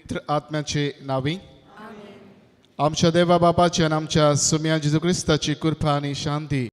पवित्र आत्म्याचे नावी आमच्या देवा बापाची आनी आमच्या सुम्या जेजू क्रिस्ताची कृपा आनी शांती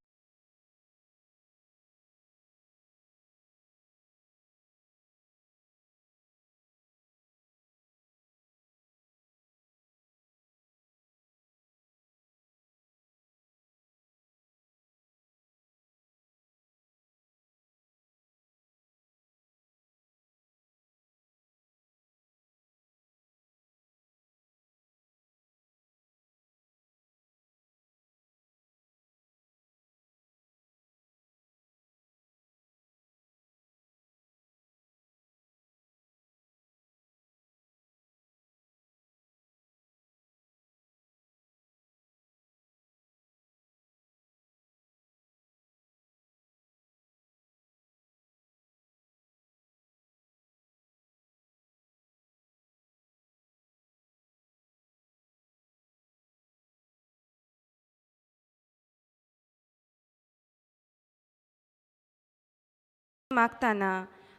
मागताना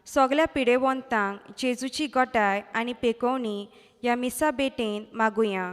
सगळ्या पिडेवंतांक जेजूची गोटाय आनी पेकोवणी ह्या मिसा भेटेन मागुया.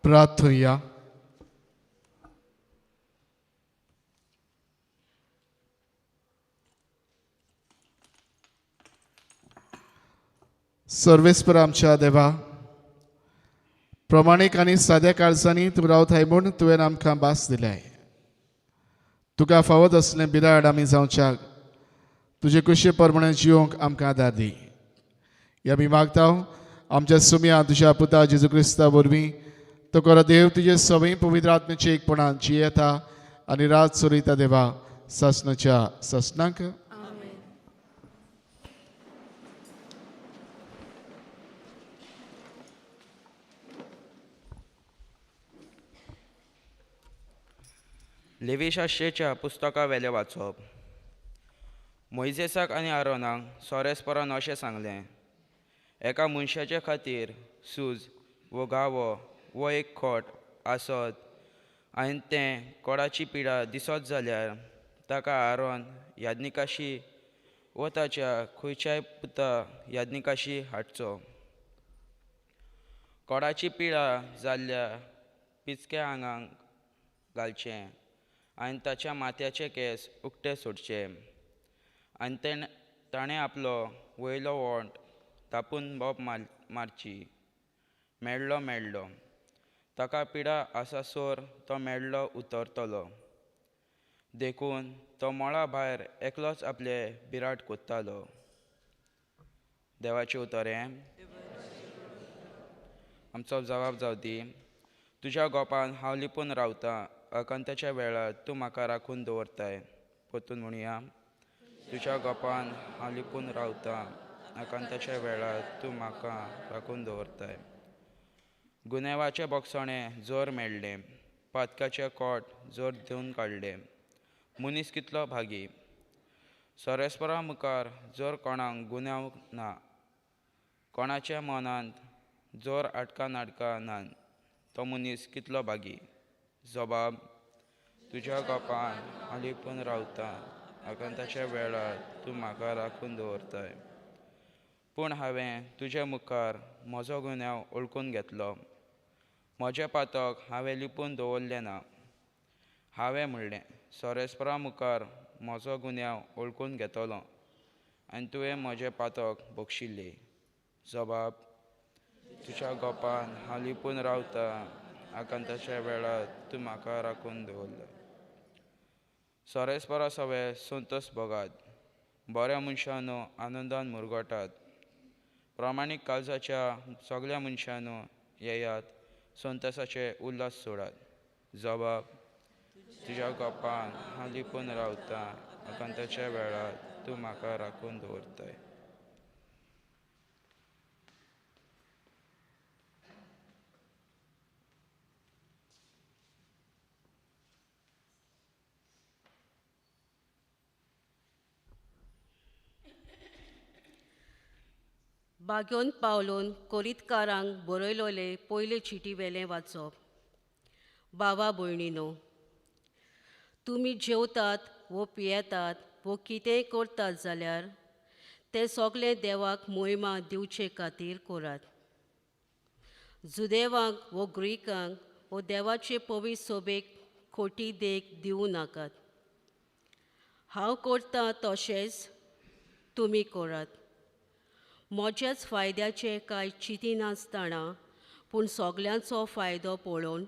प्रार्थुया. सर्वेस्पर आमच्या देवा, प्रमाणीक आनी साद्या काळजांनी तूं रावताय म्हूण तुवें आमकां भास दिल्याय. तुका फावत असलें बिराड आमी जावच्याक तुजे कुशे प्रमाणे जिवंक आमकां आदार दी. ह्या आमी मागता आमच्या सुमया तुज्या पुता जेजू क्रिस्ता वरवीं तो खरो देव तुजे सवय पवित्र आत्म्याचे एकपणान जियेता आनी रात चलयता देवा सासणाच्या सासणाक. लेवीशास्त्रेच्या पुस्तका वेलें वाचप. मोयजेसाक आनी आरोनाक सोरेस्परान अशें सांगलें, एका मनशाचे खातीर सूज वो घावो वो एक खोट आसत आनी तें कोडाची पिडा दिसत जाल्यार ताका आरोन याज्ञिकाशी वो ताच्या खंयच्याय पुता याज्ञिकाशी हाडचो. कोडाची पिडा जाल्ल्या पिचक्या आंगाक घालचें आनी ताच्या माथ्याचे केंस उक्ते सोडचे आनी ताणें आपलो वयलो वोंट तापून बोब मारची. मेळ्ळो मेळ्ळो ताका पिडा आसासर तो मेळ्ळो उतरतलो. देखून तो मळा भायर एकलोच आपले बिराड कोत्तालो. देवाचें उतर हें. आमचो जबाब जावं दी. तुज्या गोपान हांव लिपून रावतां, अकांताच्या वेळार तूं म्हाका राखून दवरताय. परतून म्हणया, तुज्या गोपान हांव लिपून रावतां, आकांताच्या वेळार तूं म्हाका राखून दवरताय. गुन्यांवाचें बोगसणें जोर मेळ्ळें, पातकाचें कोट जोर दिवन काडलें. मनीस कितलो भागी. सोरेस्परा मुखार जोर कोणाक गुन्यांव ना, कोणाच्या मनांत जोर आटका नाटकां ना, तो मनीस कितलो भागी. जबाब, तुज्या गोपान हांव लिपून रावतां, आकांताच्या वेळार तूं म्हाका राखून दवरताय. पूण हांवें तुजे मुखार म्हजो गुन्यांव वळखून घेतलो, म्हजें पातक हांवें लिपून दवरलें ना. हांवें म्हणलें, सोरेस्परा मुखार म्हजो गुन्यांव वळखून घेतलो आनी तुवें म्हजें पातक बक्षिल्लें. जबाब, तुज्या गोपान हांव लिपून रावतां, आकांताच्या वेळार तूं म्हाका राखून दवरलो. सोरेस्परा सवे संतोस भोगात, बऱ्या मनशांनो आनंदान मुरगटात. प्रामाणीक काळजाच्या सगळ्या मनशांनो येयात, संतोसाचे उल्हास सोडात. जबाब, तुज्या गोपान हांव लिपून रावतां, आकांताच्या वेळार तूं म्हाका राखून दवरताय. बाग्योन पावलोन कोरीतकारांक बरयलोले पयले चिटी वेलें वाचप. बाबा भयणीनो, तुमी जेवतात वो पियेतात वो कितेंय करतात जाल्यार तें सगळें देवाक मोहिमा दिवचे खातीर करात. जुदेवांक वो ग्रीकांक वो देवाचे पवित्र सोबेक खोटी देख दिवं नाकात. हांव करतां तशेंच तुमी करात. म्हज्याच फायद्याचें कांय चिंतिनासतना पूण सगल्यांचो फायदो पळोवन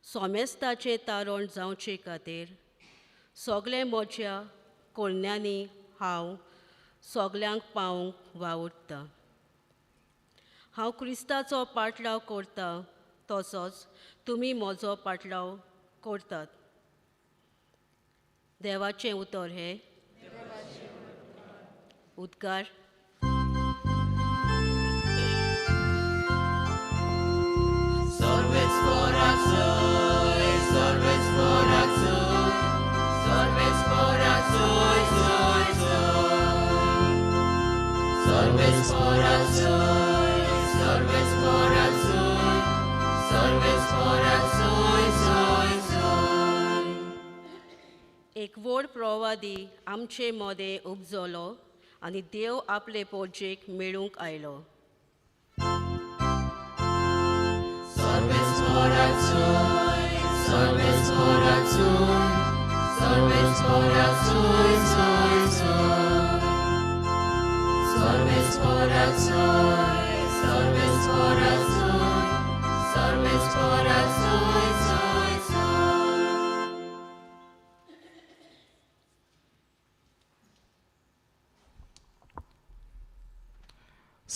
सोमेस्ताचें तारण जावचे खातीर सगळें म्हज्या कोळण्यांनी हांव सगल्यांक पावोवंक वावुरतां. हांव क्रिस्ताचो पाटलाव करतां तसोच तुमी म्हजो पाटलाव करतात. देवाचें उतर हें. उद्गार. एक व्हड प्रवादी आमचे मदें उपजलो आनी देव आपले पोरजेक मेळूंक आयलो.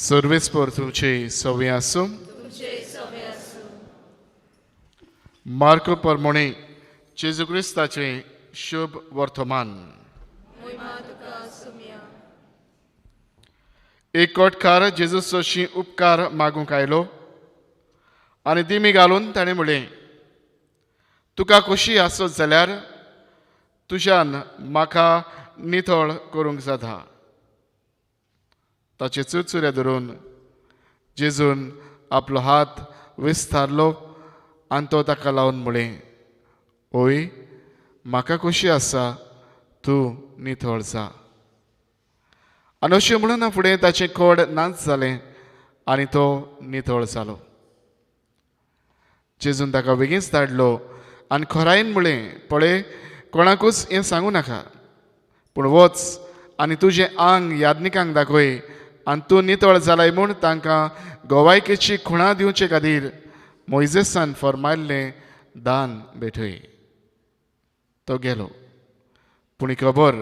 सर्वेस्पर तुमचे सवे आसूं. मार्को परमोणे जेजू क्रिस्ताचें शुभ वर्तमान. एक कोटकार जेजू सोशी उपकार मागूंक आयलो आनी दिमी घालून ताणें म्हणलें, तुका खोशी आसत जाल्यार तुज्यान म्हाका नितळ करूंक जाता. ताचे चुरचुरे धरून जेजून आपलो हात विस्तारलो आनी तो ताका लावन म्हणलें, ओय म्हाका खोशी आसा, तूं नितळ जा. आनी अशें म्हणून फुडें ताचें कोड नाच जालें आनी तो नितळ जालो. जेजून ताका बेगीनच धाडलो आनी खोरायन म्हणलें, पळय कोणाकूच हें सांगू नाका, पूण वच आनी तुजें आंग याज्ञिकांक दाखय आनी तूं नितळ जालाय म्हूण तांकां गोवायकेची खुणा दिवचे खातीर मोयजेसान फर्मायल्लें दान भेटय. तो गेलो, पूण ही खबर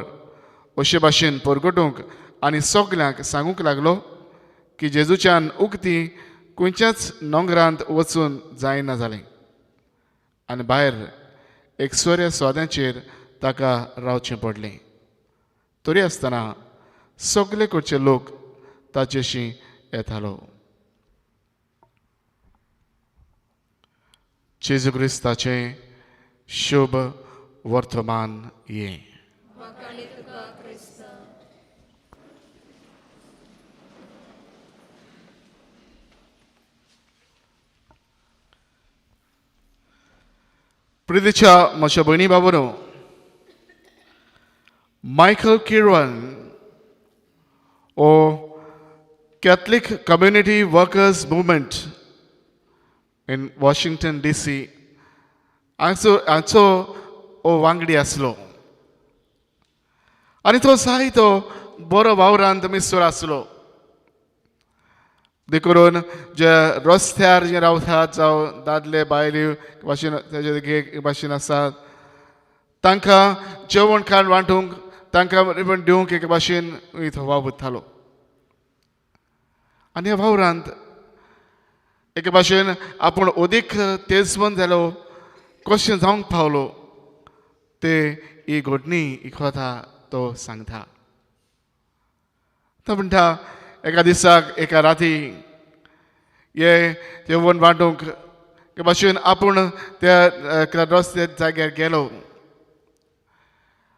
अशे भाशेन परगटूंक आनी सगल्यांक सांगूंक लागलो की जेजूच्यान उक्ती खंयच्याच नोंगरांत वचून जायना जालें आनी भायर एक सोऱ्या स्वाद्याचेर ताका रावचें पडलें. तरी आसतना सगले कडचे लोक ताचेशी येतालो. जेजू क्रिस्ताचें शुभ वर्तमान हें. प्रितीच्या म्हज्या भयणी बाबूनो, Michael किरवन O Catholic community workers movement in Washington DC हांचो हो वांगडी आसलो आनी तो जायतो बरो वावरांत मिसळ आसलो. देखून जे रस्त्यार जे रावतात जावं दादले बायले भाशेन तेजे भाशेन आसात तांकां जेवण खाण वांटूंक तांकां रिबन दिवंक एके भाशेन थंय वावुरतालो. आनी ह्या वावरांत एके भाशेन आपूण अदीक तेजवंत जालो कशें जावंक पावलो ते ही घडणी ही कथा तो सांगता. तो म्हणटा एका दिसाक एका राती हे जेवण वांटूंक एके भाशेन आपूण त्या रस्त्या जाग्यार गेलो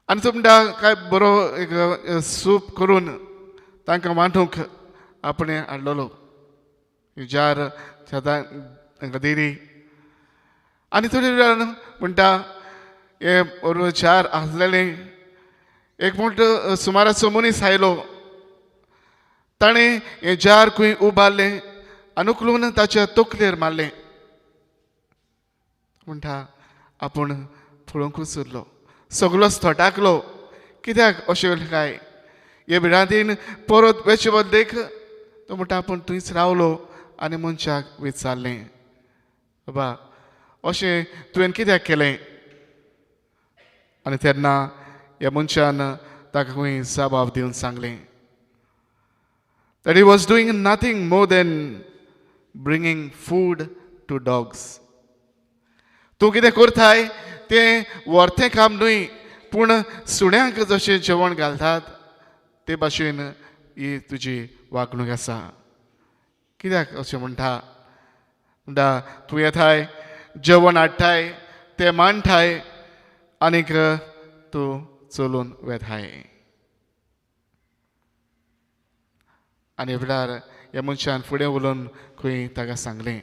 आनी तो म्हणटा काय बरो एक सूप करून तांकां वांटूंक आपणें हाडलेलो जार शेतां तांकां दिली. आनी थोडे वेळान म्हणटा हे बरोबर चार आसलेलें एक मोटो सुमाराचो मनीस आयलो, ताणें हें जार खंय उबारलें आनी उखलून ताच्या तकलेर मारलें. म्हणटा आपूण पळोवंकूच उरलो, सगलोच थटाकलो, कित्याक अशें काय हे भिरांतीन परत वेचे बदलेक तो म्हणटा आपूण थंयच रावलो आनी मनशाक विचारलें, बाबा अशें तुवें कित्याक केलें? आनी तेन्ना ह्या मनशान ताका खंय जबाब दिवन सांगलें that he was doing nothing more than bringing food to dogs. तूं कितें करताय तें वर्तें काम न्हय, पूण सुण्यांक जशें जेवण घालतात ते भाशेन ही तुजी वागणूक आसा. कित्याक अशें म्हणटा? म्हणटा तूं येताय जेवण हाडटाय तें मांडटाय आनीक तूं चलून वेताय. आनी वेळार ह्या मनशान फुडें उलोवन खंय ताका सांगलें,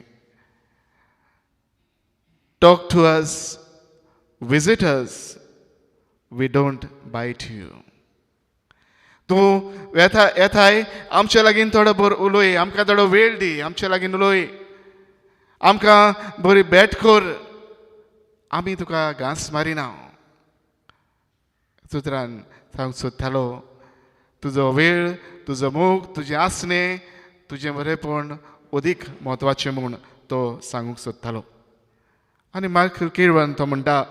talk to us, visit us, we don't bite you. तूं येता येताय आमचे लागीं थोडो बरो उलय, आमकां थोडो वेळ दी, आमचे लागीं उलय, आमकां बरी भेट कर, आमी तुका घांस मारिना. सुत्रान सांगूंक सोदतालो तुजो वेळ, तुजो मोग, तुजें आसणें, तुजें बरेंपण अदीक म्हत्वाचें म्हूण तो सांगूंक सोदतालो. आनी मार्क किरवन तो म्हणटा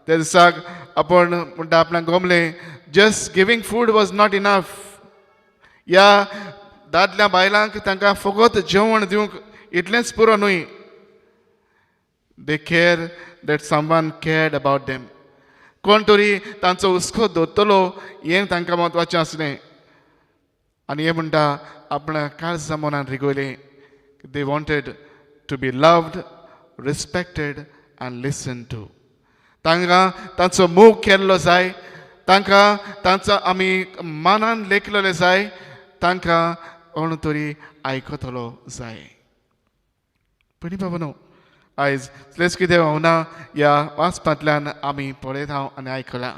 त्या दिसाक आपूण म्हणटा आपणाक गोमलें, just giving food was not enough. ह्या दादल्या बायलांक तांकां फकत जेवण दिवंक इतलेंच पुरो न्हय, they care that someone cared about them. कोण तरी तांचो हुस्को दवरतलो हें तांकां म्हत्वाचें आसलें. आनी हें म्हणटा आपणा काळजा मनान रिगयलें, they wanted to be loved, respected and listen to. तांकां तांचो मोग केल्लो जाय, तांकां तांचो आमी मनान लेखलेलें जाय, तांकां कोण तरी आयकतलो जाय. पयलीं बाबा न्हू आयज लेच कितें ना ह्या वाचपांतल्यान आमी पळयत हांव आनी आयकलां.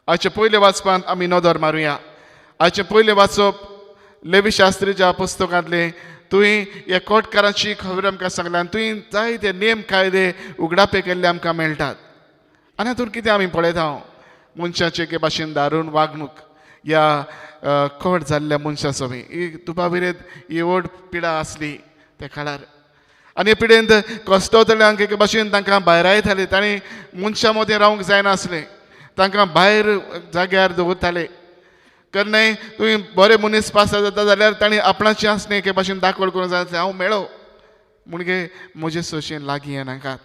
आयचे पयले वाचपांत आमी नदर मारुया. आयचें पयलें वाचप लेवी शास्त्रीच्या पुस्तकांतलें. तुवें ह्या कोटकाराची खबर आमकां सांगल्या आनी तुवें जायते नेम कायदे उगडापे केल्ले आमकां मेळटात. आनी हातूंत कितें आमी पळयत हांव मनशाचे एके भाशेन दारून वागणूक ह्या कोट जाल्ल्या मनशां सवी ही तुपा विरेत ही व्हड पिडा आसली त्या काळार. आनी हे पिडेंत कश्टवतल्यांक एके भाशेन तांकां भायरायताले, तांणी मनशां मदीं रावंक जायनासलें, तांकां भायर जाग्यार दवरताले. केन्नाय तुवें बरे मनीस पास जाता जाल्यार तांणी आपणाचें आसलें एके भाशेन दाखोवण करूंक जाय आसलें, हांव मेळो म्हणगे म्हजे सोशेन लागीं येनाकात.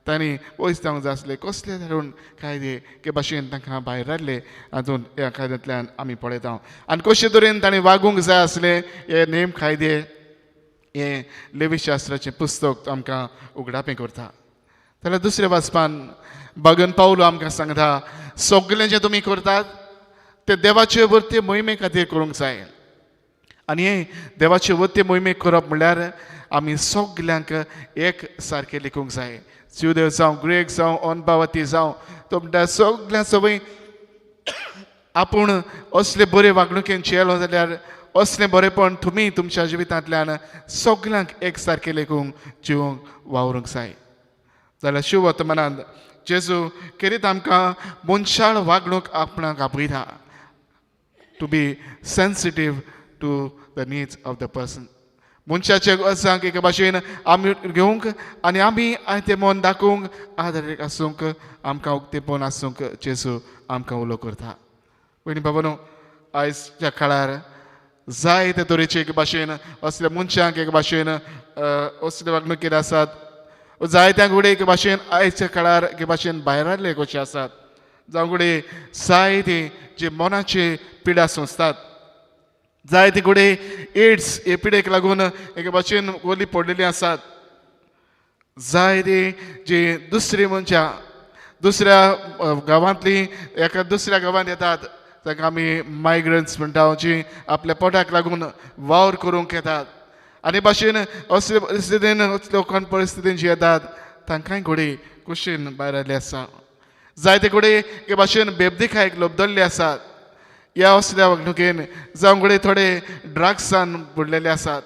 तांणी पयस जावंक जाय आसलें. कसले धाडून कायदे एके भाशेन तांकां भायर हाडले हातूंत ह्या कायद्यांतल्यान आमी पळयता. आनी कशे तरेन तांणी वागूंक जाय आसलें हे नेम कायदे हें लेवी शास्त्राचें पुस्तक आमकां उगडापें करता. जाल्यार दुसऱ्या वाचपान भगन पावलो आमकां सांगता सगळें जें तुमी करतात तें देवाचे वरते मोहिमे खातीर करूंक जाय. आनी हें देवाचे वरते मोहिमे करप म्हणल्यार आमी सगल्यांक एक सारकें लेखूंक जाय. ज्युदेव जावं, ग्रेक जावं, अनभावती जावं, तो म्हणटा सगल्यां सवय आपूण असले बरे वागणुकेन जियेलो जाल्यार असलें बरेपण तुमी तुमच्या जिवितांतल्यान सगल्यांक एक सारकें लेखूंक जिवंक वावरूंक जाय. जाल्यार शिव वर्तमानांत जेजू खेरीत आमकां मनशाळ वागणूक आपणाक आपयता, to be sensitive to the needs of the person. मनशाच्या गरजांक एके भाशेन आमी घेवंक आनी आमी आयतें मन दाखोवंक आदारीक आसूंक आमकां उक्तेपण आसूंक जेजू आमकां उलो करता. पयलीं बाबा न्हू आयजच्या काळार जायते तरेचे एके भाशेन असल्या मनशांक एक भाशेन असले वागणुकेर आसात. जायत्या घडये एके भाशेन आयच्या काळार एके भाशेन भायर आयिल्ले कशे आसात, जावं घडये जायते जे मनाचे पिडा सोंसतात, जायते घडये एड्स हे पिडेक लागून एके भाशेन वली पडलेली आसात, जायते जे दुसरी मनशां दुसऱ्या गांवांतली एका दुसऱ्या गांवांत येतात तांकां आमी मायग्रंट्स म्हणटा, जी आपल्या पोटाक लागून वावर करूंक येतात. आनी भाशेन असले परिस्थितीन असले लोकां परिस्थितीन जी येतात तांकांय घडये कुशीन भायर आयिल्ले आसा. जायते घडये एके भाशेन बेबदिकायक लोबदल्ले आसात ह्या असल्या वागणुकेन, जावं घडये थोडे ड्रग्सान बुडलेले आसात.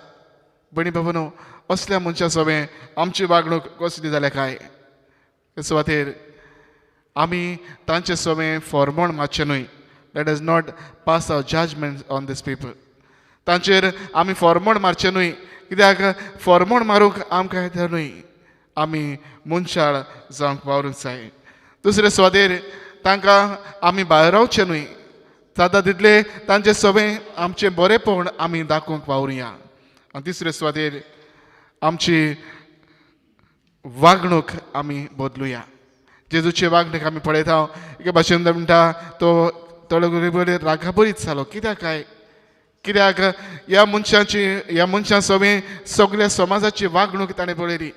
भयणी बाबा न्हू असल्या मनशां सोबें आमची वागणूक कसली जाल्या काय हे सुवातेर आमी तांचे सोबें फॉर्मोण मातशें न्हय. Let us not pass our judgement on this people. तांचेर आमी फॉर्मोण मारचें न्हय, कित्याक फॉर्मोण मारूंक आमकां येता न्हय, आमी मनशाळ जावंक वावरूंक जाय. दुसरे सुवातेर तांकां आमी भायर रावचें न्हय, जाता तितलें तांचे सोबें आमचें बरेपण आमी दाखोवंक वावरुया. आनी तिसरे सुवातेर आमची वागणूक आमी बदलुया. जेजूची वागणूक आमी पळयता एके भाशेन म्हणटा तो थोडो रागाबरीत जालो. कित्याक काय? कित्याक ह्या मनशाची ह्या मनशां सोबें सगल्या समाजाची वागणूक ताणें पळयली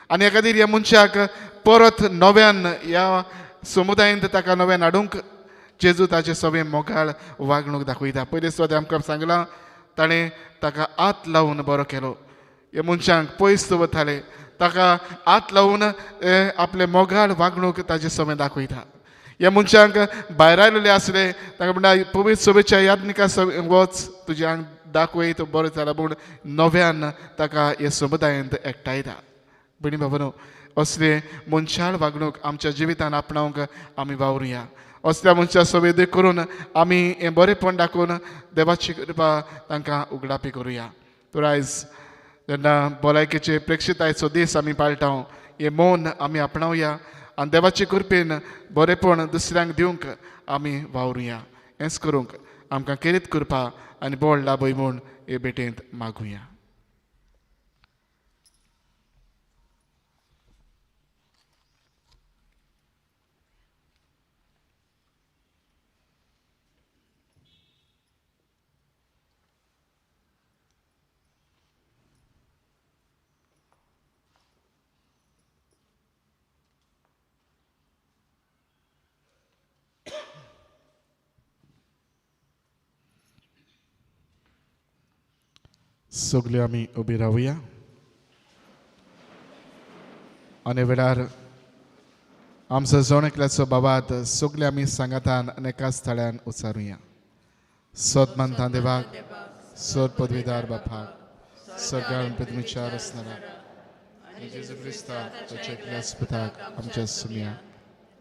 आनी ह्या खातीर ह्या मनशाक परत नव्यान ह्या समुदायेंत ताका नव्यान हाडूंक जेजू ताचे सोबें मोगाळ वागणूक दाखयता. पयले सुवातेर आमकां सांगलां ताणें ताका हात लावन बरो केलो. ह्या मनशांक पयस दवरताले ताका हात लावन आपले मोगाळ वागणूक ताचे सोबें दाखयता. ह्या मनशांक भायर आयलेले आसले तांकां म्हणटा पवित्र सभेच्या याज्ञिका वच तुजें आंग दाखय तो बरो जाला पूण नव्यान ताका ह्या समुदायेंत एकठांयता. भयणी बाबा न्हू असले मनशाळ वागणूक आमच्या जिवितान आपणावंक आमी वावरुया. असल्या मनशां सवेद करून आमी हें बरेपण दाखोवन देवाची कृपा तांकां उगडापी करुया. तर आयज जेन्ना भलायकेचे प्रेक्षितायचो दीस आमी पाळटा हें मौन आमी आपणावया आनी देवाचे कृपेन बरेपण दुसऱ्यांक दिवंक आमी वावरुया. हेंच करूंक आमकां खेरीत कृपा आनी बळ लाभय म्हूण हे भेटेंत मागुया. सगळे आमी उबी रावया आनी वेळार आमचो जण एकल्याचो बाबात सगळे आमी सांगातान आनी एकाच थळ्यान उचारुया. सत मानता देवाक, सत पदवीदार बापाक, सगळ्यां पृथ्वीच्या रचणारा आनी जेजू क्रिस्ताक ताच्या एकल्याच पुताक आमच्या सुमया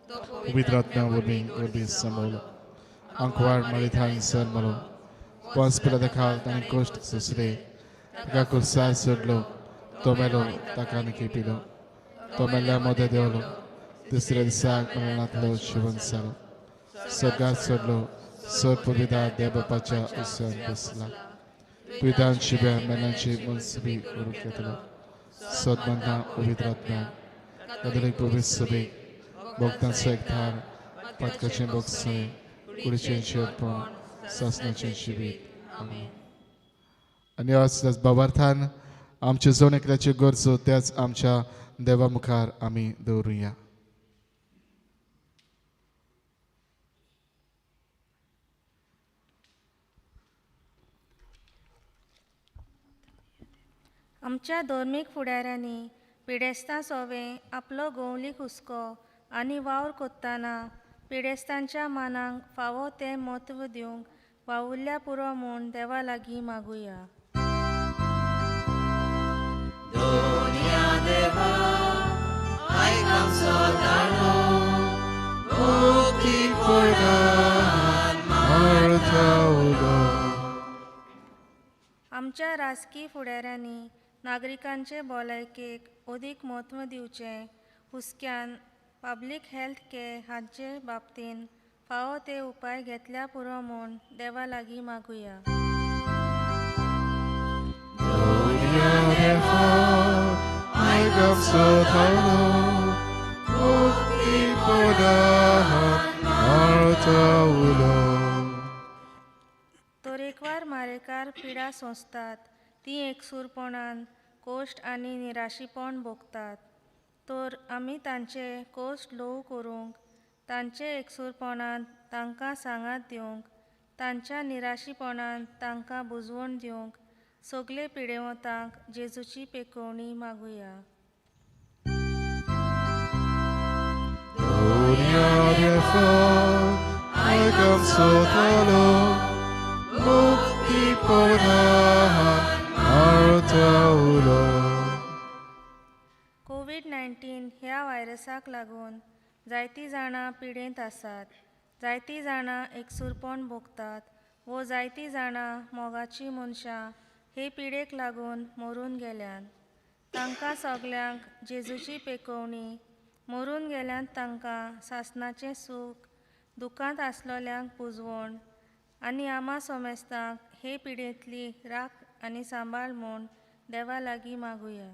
पवित्र आत्म्या वरवीं वरवीं समवलो, आंकवार मरिथान जल्मलो, पोंस पिलाता खाल ताणें कश्ट सोंसले, ताका कुर्सार सोडलो, तो मेलो, ताका आनी पिलो, तो मेल्ल्या मदें देंवलो, तिसऱ्या दिसाक मरणांतलो जिवन जालो, स्वर्गार चडलो, सर पवित्र देव बापाच्या उसरान बसला, पिदान शिब्या मेल्यांची मनसबी करूंक येतलो, सदबंधा पवित्र आत्म्याक, कदलीक पवित्र सभेक, भक्तांचो एकठार, पातकाचें भोगसणें, कुडीचें जिवपण, सासणाचें जिवीत. आमेन. आनी त्याच बाबार्थान आमचे जण एकल्याच्यो गरजो त्याच आमच्या देवा मुखार आमी दवरुया. आमच्या धर्मीक फुडाऱ्यांनी पिडेस्तां सोवे आपलो गोवलीक हुस्को आनी वावर कोत्ताना पिडेस्तांच्या मानांक फावो तें म्हत्व दिवंक वावुरल्या पुरो म्हूण देवा लागीं मागुया. आमच्या राजकी फुडाऱ्यांनी नागरिकांचे भलायकेक अदीक म्हत्व दिवचें, हुस्क्यान पब्लीक हेल्थ केअर हांचे बाबतींत फावो ते उपाय घेतल्या पुरो म्हूण देवा लागीं मागुया. तरेकवार मारेकार पिडा सोंसतात, ती एकसूरपणान कोश्ट आनी निराशीपण भोगतात, तर आमी तांचे कोश्ट ल्हव करूंक, तांचे एकसूरपणांत तांकां सांगात दिवंक, तांच्या निराशीपणांत तांकां बुजवण दिवंक सगळे पिडेवंतांक जेजूची पेकोवणी मागुया. कोवीड-19 ह्या व्हायरसाक लागून जायतीं जाणां पिडेंत आसात, जायतीं जाणां एकसूरपण भोगतात वो जायतीं जाणां मोगाचीं मनशां हे पिडेक लागून मरून गेल्यात. तांकां सगल्यांक जेजूची पेकोवणी, मरून गेल्यान तांकां सासणाचें सूख, दुखांत आसलोल्यांक पुजवण आनी आमा सोमेस्तांक हे पिडेंतली राख आनी सांबाळ म्हूण देवा लागीं मागुया.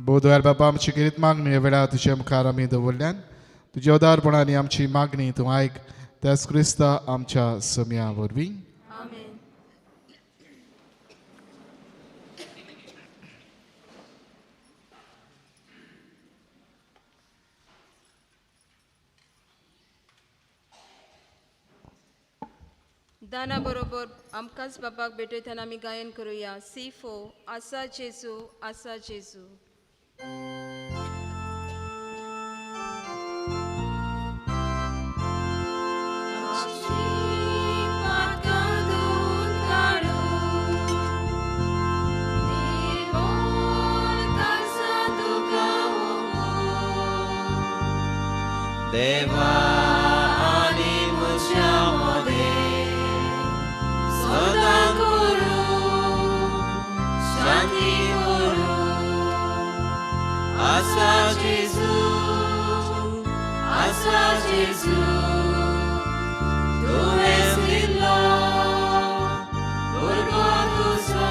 बोधवार बाबा, आमची खेरीत मागणी ह्या वेळार तुज्या मुखार आमी दवरल्यान तुज्या उदारपणान आमची मागणी तूं आयक, त्याच क्रिस्ता आमच्या सम्या वरवीं. दाना बरोबर आमकांच बापाक भेटयतना आमी गायन करुया. C4 आसा जेजू, आसा जेजू. देवा आनी म्हज्या मदें सदां करूं. शांती करूं. आसा जेजू, आसा जेजू, तुवें दिल्लो भुरगो तुजो.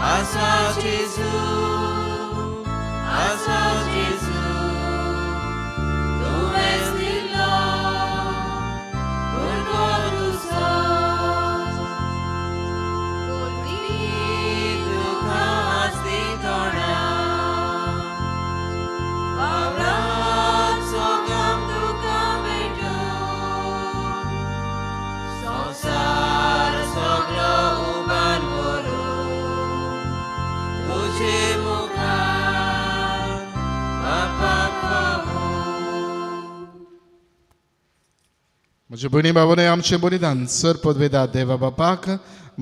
आसा जेजू, आसा जेजू, तुवें दिल्लो भुरगो तुजो. दुखां आसली तोंडां, पावलाचो गम तुका भेटूं, संवसार सगलो उबार करूं, तुजे मुखार बापाक पावूं. म्हजे भयणी बाबांनो, आमचें बलिदान सर पदवेदा देवा बापाक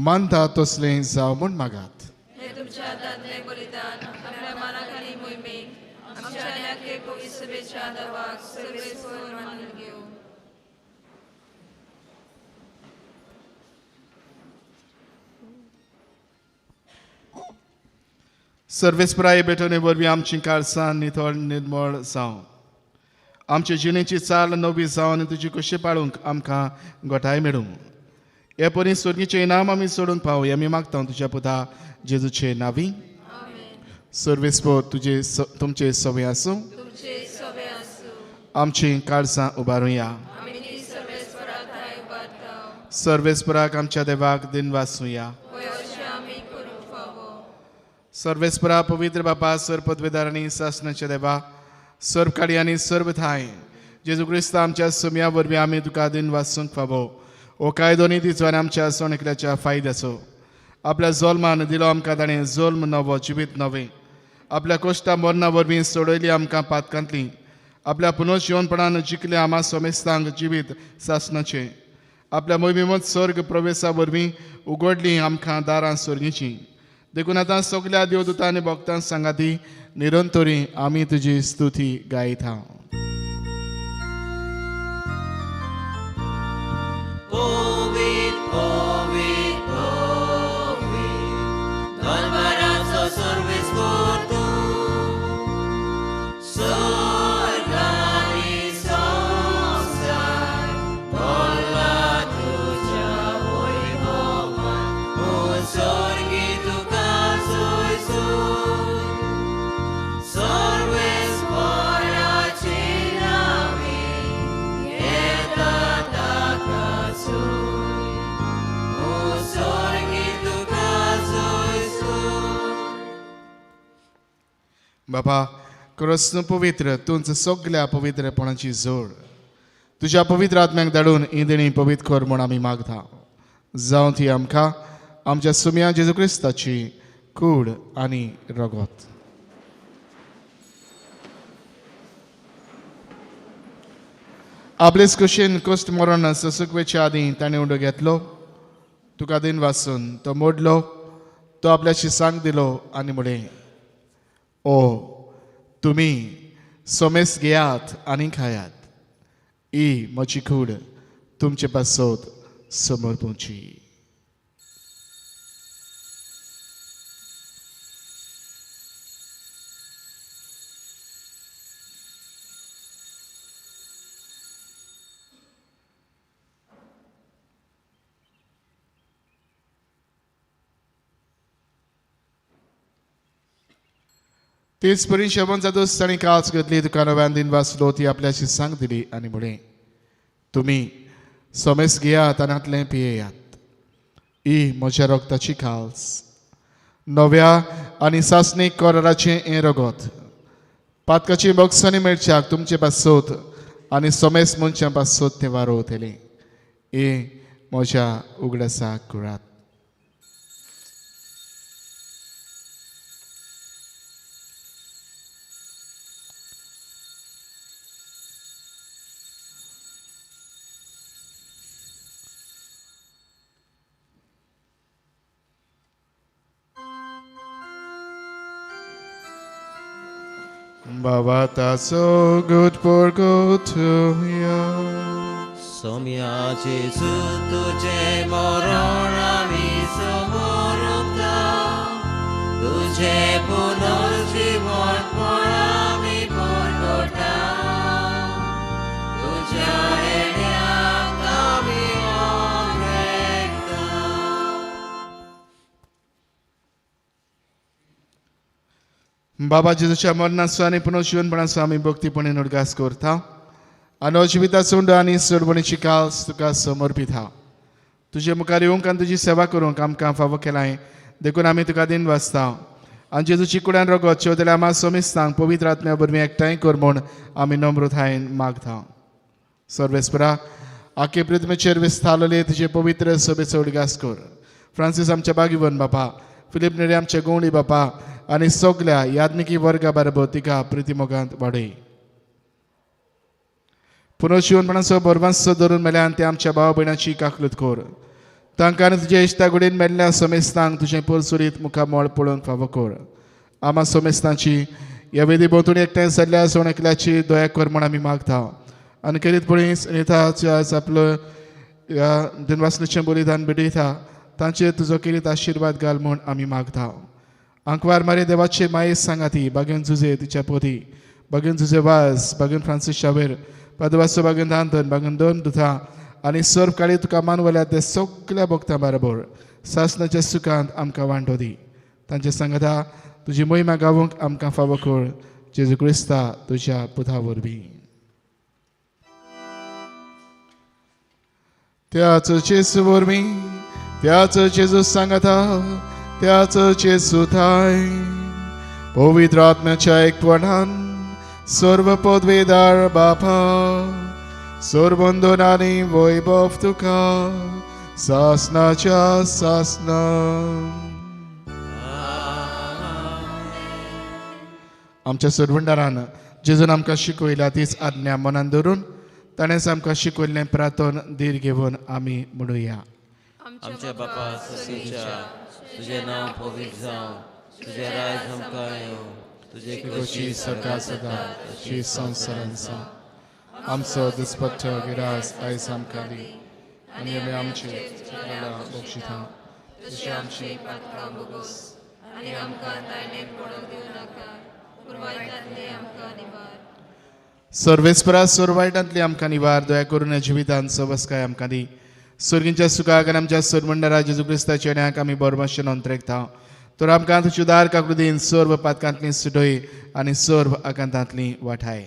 मानता तसलें जावं म्हूण मागात. हे तुमच्या हातांतलें बलिदान आपल्या मानाक आनी मोहिमेक आमच्या आनी पवित्र सभेच्या दवाक सर्वेस्पर मानून घेवं. सर्वेस्पराय भेटवणे वरवीं आमची काळसां नितळ निर्मळ जावं, आमचे जिणेची चाल नवी जावं आनी तुजी कशी पाळूंक आमकां गोठाय मेळूं. हे परी स्वर्गीचें इनाम आमी सोडूंक पावया आमी मागता तुज्या पुता जेजूचे नावी. सर्वेस्पर तुजे तुमचे सवय आसूं. तुमचे सवे आसूं. आमची काळसां उबारुया. आमी ती सर्वेस्परा थांय उबारता. सर्वेस्पराक आमच्या देवाक दिन वासुया. वय अशें आमी करूंक फावो. सर्वेस्परा पवित्र बापा, सर्व पदवेदार आनी सासणाच्या देवा, सर्व काडी आनी सर्व थांय जेजू क्रिस्त आमच्या सुम्या वरवीं आमी तुका दिन वासूंक फावो. हो कायदो नी तिचो आनी आमच्या सण एकल्याच्या फायद्याचो. आपल्या जोल्मान दिलो आमकां ताणें जोल्म नवो, जिवीत नवें. आपल्या कोश्टा मरणा वरवीं सोडयली आमकां पातकांतली. आपल्या पुनर्जिवनपणान जिखले आमा सोमेस्तांक जिवीत सासणाचें. आपल्या मोहिमेमत स्वर्ग प्रवेशा वरवीं उगडली आमकां दारां स्वर्गीचीं. देखून आतां सगल्या देवदूतां आनी भक्तां सांगाती निरंतरी आमी तुजी स्तुती गायता. पवित्र, पवित्र, पवित्र, दरबाराचो सर्वेस्पर तूं, स्वर्ग आनी संवसार भरला तुज्या वैभवान. स्वर्गी तुका सोयसून, सर्वेस्पराचे नावे येता ताका सोय, स्वर्गी तुका सोयसून. बाबा क्रस्न पवित्र तुंच सगल्या पवित्रपणाची जोड तुज्या पवित्र आत्म्याक धाडून ही देणी पवित्र कर म्हूण आमी मागता. जावं ती आमकां आमच्या सुम्या जेजू क्रिस्ताची कूड आनी रगत. आपलेच कुशीन कश्ट मरण ससुकवेच्या आदीं ताणें उंडो घेतलो, तुका दिन वासून तो मोडलो, तो आपल्याशी सांग दिलो आनी म्हणलें, ओ तुमी सोमेस घेयात आनी खायात, ही म्हजी कूड तुमचे पासत समर्पूची. तेच परी शेवण जातूच ताणें काळच घेतली, तुका नव्यान दिन वाचलो, ती आपल्याशी सांग दिली आनी म्हणलें, तुमी सोमेस घेयात आनी हातलें पियेयात, ही म्हज्या रगताची काल्स, नव्या आनी सासणीक कराराचें हें रगत, पातकाची बोगसाणी मेळच्याक तुमचे पासत आनी सोमेस मनशां पासत तें वारोवतलें. हें म्हज्या उगडासाक कुरात. Bavata so good for go to ya. Saumya जेजू तुजें मरण आमी समोर उरता, तुझे पुनर्जीवनपण आमी परगटा तुझ्या येण्याक आमी ओंगरेता. बाबा जेजूच्या मरणाचो आनी पुनर्जीवनपणाचो आमी भक्तीपणे उडगास करता आनी जिविताचो उंडो आनी सोडवणीची काल्स तुका समर्पिता. तुजे मुखार येवंक आनी तुजी सेवा करूंक आमकां फावो केलाय देखून आमी तुका दिन वाचता आनी जेजूची कुड्यान रगत शेवतल्या आमा सोमिस्तांक पवित्र आत्म्या वरवीं एकठांय कर म्हूण आमी नम्रतायेन मागता. सर्वेस्परा आखे पृथ्वीचेर विस्तारलेले तुजे पवित्र सभेचो उडगास कर. फ्रांसीस आमच्या बागीवन बापा, फिलीप नेरी आमचे गोंवडी बापा आनी सगल्या याज्ञिकी वर्गा बरोबर तिका प्रितीमोगांत वाडय. पुनर्जीवनपणाचो बरवांसो धरून मेल्यान ते आमच्या भाव भयणाची काकलूत कर. तांकां आनी तुज्या इश्टा गुडीन मेल्ल्या समेस्तांक तुजें परसुरीत मुखामळ पळोवंक फावो कर. आमा समेस्तांची ह्या वेदी भोंवतणी एकठांय जाल्ल्या सण एकल्याची दया कर म्हूण आमी मागता. आनी केरीत पळय अनिताचे आज आपलो ह्या दिनवासनेचें बलिदान भेटयता तांचेर तुजो केरीत आशिर्वाद घाल म्हूण आमी मागता. आंकवार मारी देवाचे माये सांगाती बागेन जुजे तिच्या पोती, बागेन जुजे वाज, बागेन फ्रांसीस शावेर, पादवासो बागेन दांतन, बागेन दोन दुथा आनी सर्व काळी तुका मानवल्या ते सगल्या भक्तां बरोबर सासनाच्या सुखांत आमकां वांटो दी. तांचे सांगता तुजी मोहिमा गावूंक आमकां फावो कर. जेजू क्रिस्ता तुज्या पुता वरवीं. त्याच जेजू वरवीं, त्याच जेजू सांगता, त्याच जेजू थाय पवित्र आत्म्याच्या एकपणान सर्व पदवेदार बापा सर्वंदन आनी वैभव तुका सासनाच्या सासना. आमच्या सरवंडारान जेजून आमकां शिकयल्या तीच आज्ञा मनान धरून ताणेंच आमकां शिकयल्लें प्रार्थन धीर घेवन आमी म्हणुया. आमच्या बापा ससीच्या तुझे नांव पवित्र जावं, तुझे राज आमकां येवं, तुझे तुजी सदा सदा तशी संवसारांत जावं. आमचो दिसपट्टो गिरास आयज आमकां दी आनी आमी आमचे चुकलेल्या बक्षिता तशी आमची पातकां भोगोस आनी आमकां तायणे पडोवंक दिवं नाका, पूण वायटांतली आमकां निवार. सर्वेस्परा सर्व वायटांतली आमकां निवार. दया करून ह्या जिवितांत सवस्काय आमकां दी. सर्गींच्या सुखाक आनी आमच्या सरमंडरा जेजू क्रिस्ताच्या येण्याक आमी बरमाशेन अंतरेकता. तर आमकां तुजी उदार काकृतीन सर्व पातकांतली सुटय आनी सर्व आकांतांतली वाठाय.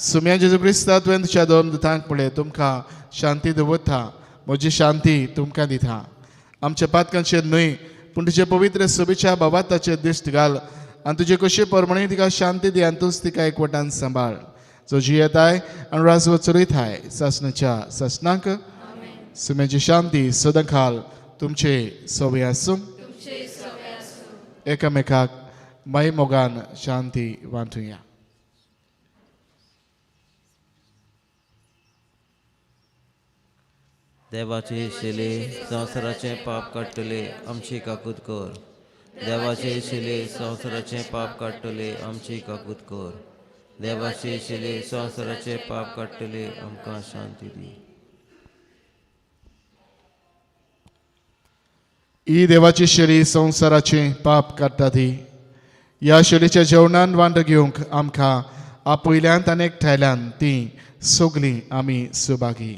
सुम्या जेजू क्रिस्ता तुवें तुज्या दोन दुतांक पळय तुमकां शांती दवरता, म्हजी शांती तुमकां दिता. आमच्या पातकांचेर न्हय पूण तुजे पवित्र सभेच्या बाबाताचेर दिश्ट घाल आनी तुजे कशे प्रमाणे तिका शांती दी आनी तूंच तिका एकवटान सांबाळ. जो जियेताय आनी राजवट चलयताय सासणाच्या सासणाक. सुम्याची शांती सदांकाल तुमचे सवय आसूं. एकामेकाक माय मोगान शांती वांटुया. देवाचे शिले संवसाराचें पाप काडटले आमची काकूत कर. देवाचे शिले संवसाराचें पाप काडटले आमची काकूत कर. देवाचे शिले संवसाराचें पाप काडटले आमकां शांती दी. ही देवाची शेली संवसाराचें पाप काडटा ती. ह्या शेलीच्या जेवणान वांटो घेवंक आमकां आपयल्यान आनी एकठांयल्यान ती सगळीं आमी सुभागी.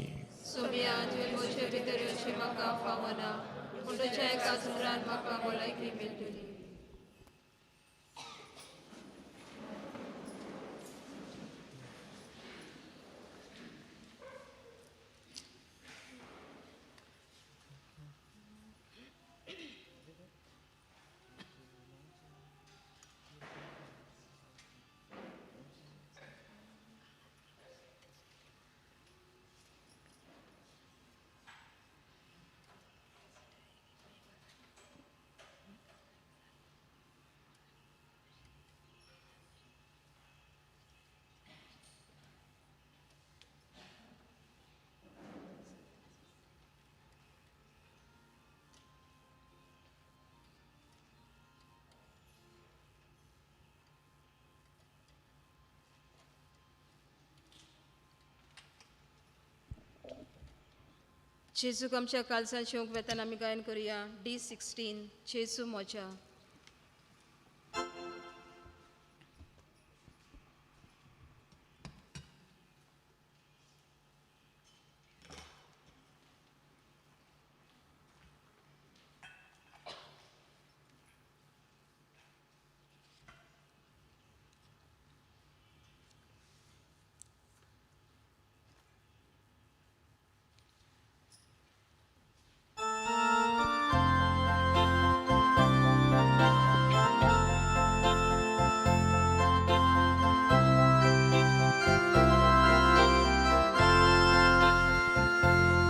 जेजूक आमच्या कालसान शिवंक वेताना आमी गायन करुया D16 जेजू म्हज्या.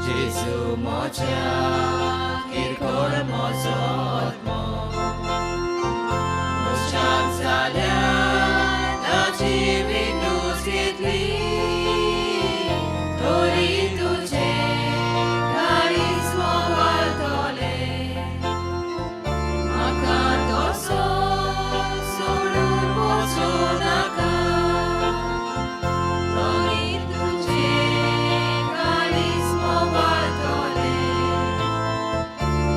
जेजू म्हज्या किरकोळ म्हजो आत्मो मुशाक जाल्या ताची विटूच घेतली तरी तुजें काळीज मोवाळतलें म्हाका तसो सोडून वचूं नाका तरी तुजें काळीज मोवाळतलें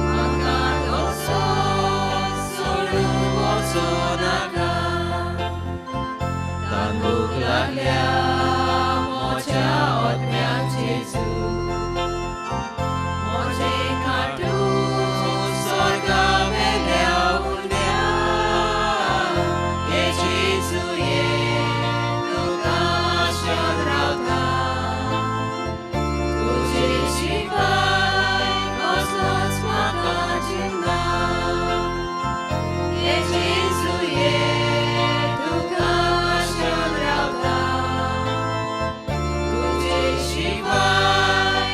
म्हाका तसो सोडून वचूं नाका. तांबूक लागल्या म्हज्या आत्म्याक जेजू म्हजें कांटू स्वर्गा मेल्या उरल्या ये जेजू ये तुका आशेन रावता तुजे शिवाय कसलोच म्हाका जिना ये जेजू ये तुका आशेन रावता तुजे शिवाय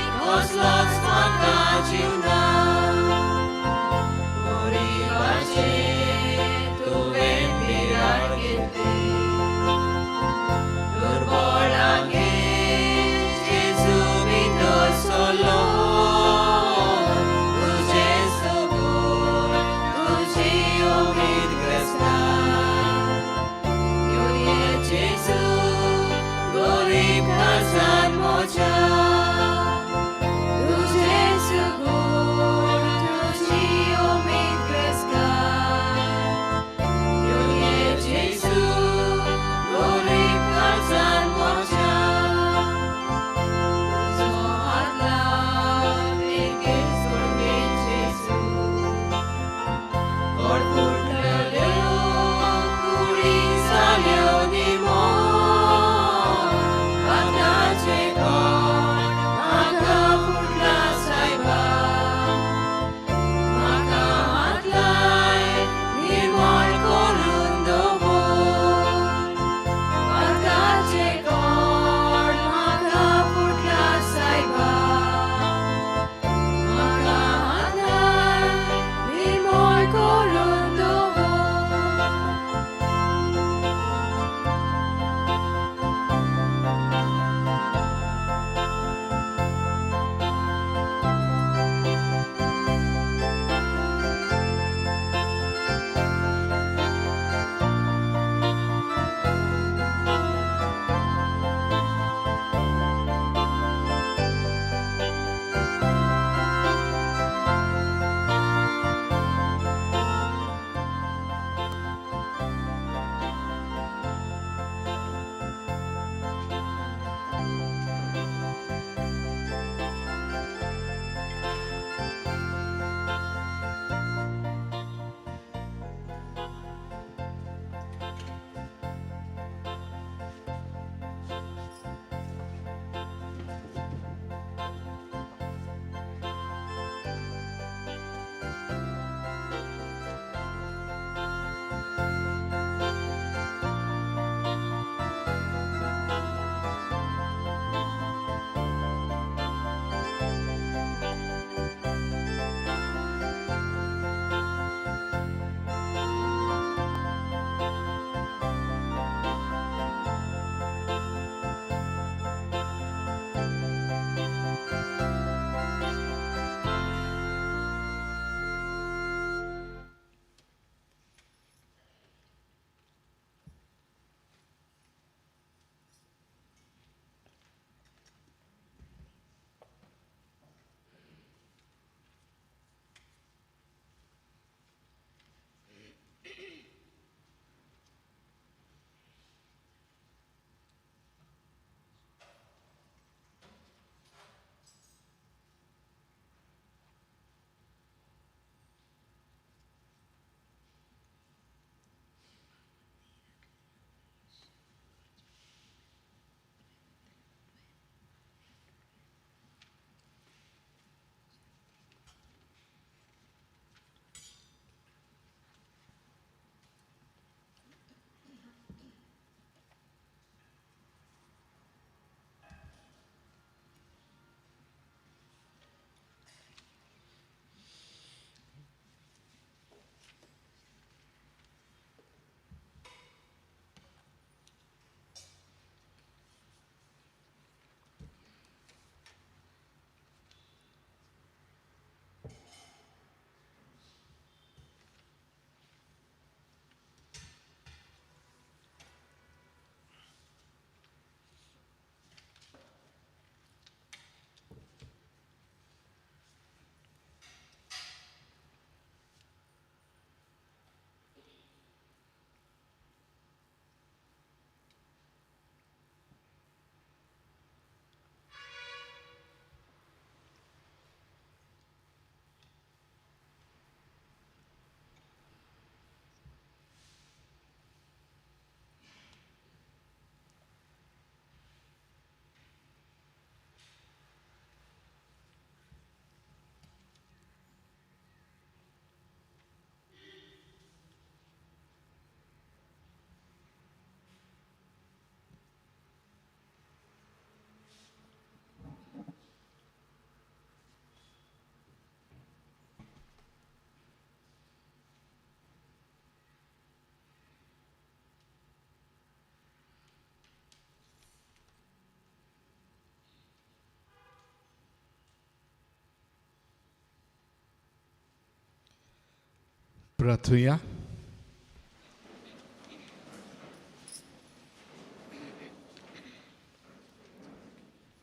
प्रार्थुया.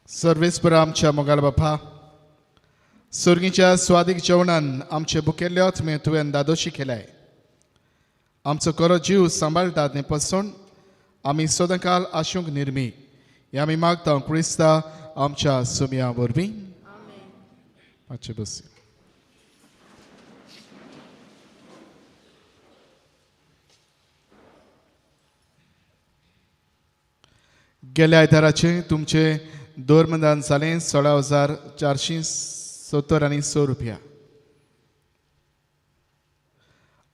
सर्वेस्पर आमच्या मोगाल बापा, सर्गीच्या स्वादीक जेवणान आमचे भुकेल्ले आत्मे तुवें दादोशी केलाय. आमचो खरो जीव सांबाळटात न्ही पसून आमी सदांकाल आशूंक निर्मी हे आमी मागता क्रिस्ता आमच्या सुमया वरवीं. मातशें बस. गेल्या आयताराचें तुमचें दोरमदान जालें 16,470.06 रुपया.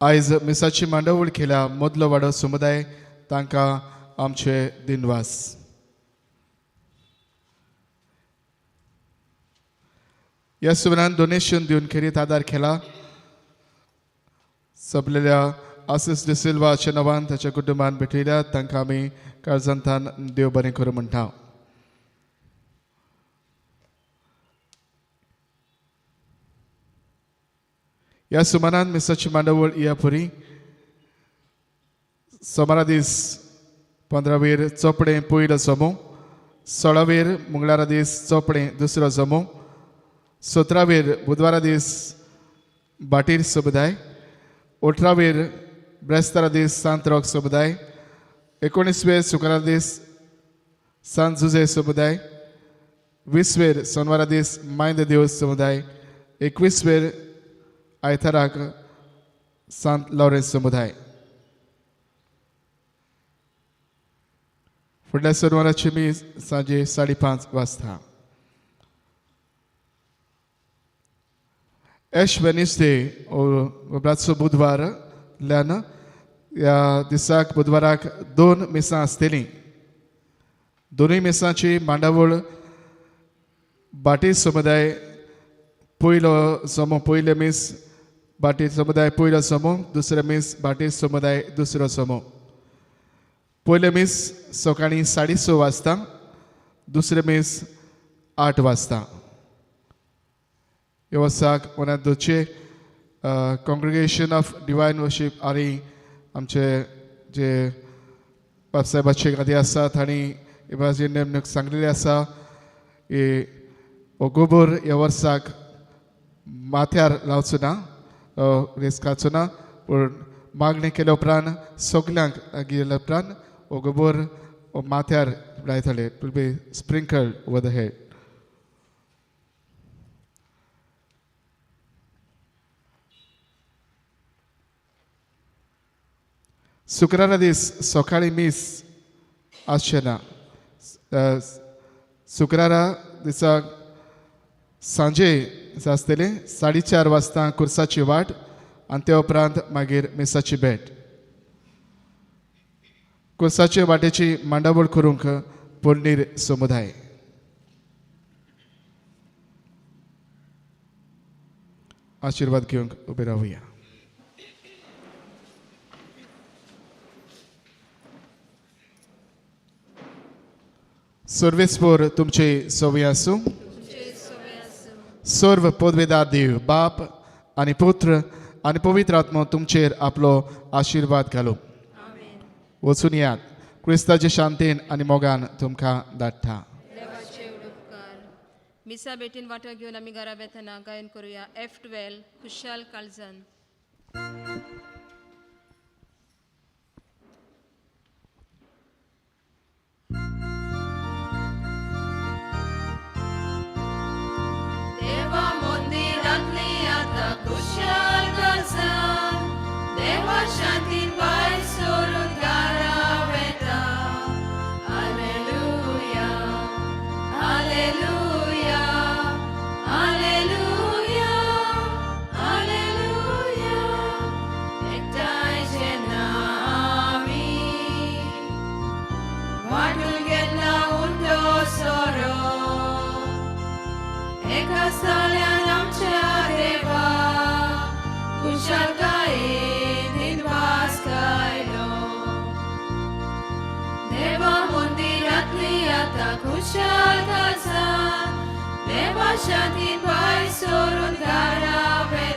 आयज मिसाची मांडावळ केल्या मदलो वाडो समुदाय तांकां आमचे दिनवास. ह्या सुमनान डोनेशन दिवन खेरीत आदार केला सपलेल्या आसिस डिसिल्वाच्या नांवान ताच्या कुटुंबान भेटयल्या तांकां आमी काळजांतान देव बरें करूं म्हणटा. ह्या सुमारान मिसाची मांडावळ ह्या पुरी सोमारा दीस 15वेर चोपडें पयलो जमो, 16वेर मंगळारा दीस चोपडें दुसरो जमो, 17वेर बुधवारा दीस बाटीर समुदाय, 18वेर ब्रेस्तारा दीस सांत रॉक समुदाय, 19वेर शुक्रारा दीस सांत जुजे समुदाय, 20वेर सोनवारा दीस मायंद देव समुदाय, 21वेर आयताराक सांत लॉरेन्स समुदाय. फुडल्या सोनवाराची मीस सांजे 5:30 वाजता. एश वेनिसडे रातचो बुधवार ल्यान ह्या दिसाक बुधवाराक 2 मिसां आसतलीं. दोनूय मिसांची मांडावळ बाटी समुदाय पयलो जमो, पयलें मीस बाटी समुदाय पयलो जमो, दुसरें मीस बाटी समुदाय दुसरो जमो. पयलें मीस सकाळीं 6:30 वाजता, दुसरें मीस 8 वाजता. ह्या वर्साक वनादोचे कॉंग्रिगेशन ऑफ डिवायन वर्शीप आनी आमचे जे बापसाहेबाचे गादी आसा तांणी इबाजी नेमणूक सांगलेली आसा ही हो गोबोर ह्या वर्साक माथ्यार लावचो ना, रेस खावचो ना, पूण मागणी केल्या उपरांत सगल्यांक गेल्या उपरांत हो गोबोर माथ्यार लायतले. It will be sprinkled over the head. शुक्रारा दीस सकाळीं मीस आसचें ना. शुक्रारा दिसा सांजे आसतलें 4:30 वाजता कुर्साची वाट आनी त्या उपरांत मागीर मिसाची भेट. कुर्साचे वाटेची मांडावळ करूंक पडणीर समुदाय. आशिर्वाद घेवंक उबे रावया. सर्वेस्पर तुमचे सवय आसूं. सर्व पदवेदार देव बाप आनी पुत्र आनी पवित्र आत्मो तुमचेर आपलो आशिर्वाद घालूं. वचून यात क्रिस्ताचे शांतीन आनी मोगान तुमकां धाडटा. मिसा बेटीन वांटो घेवन आमी घरा वेतना गायन करुया F12 खुशाल काळजान. देवा मंदिरांतली आतां खुशाल काळजान, देवा शांतीन भायर सरून घरा वेता. Hallelujah, hallelujah, hallelujah, hallelujah. एकठांय जेन्ना आमी वांटून घेतला उंडो सोरो, एका साल्यान आमच्या देवा खुशालकायेन दिनवास गायलो. देवा मंदिरांतली आतां खुशाल काळजान, देवा शांतीन भायर सरून घरा वेता.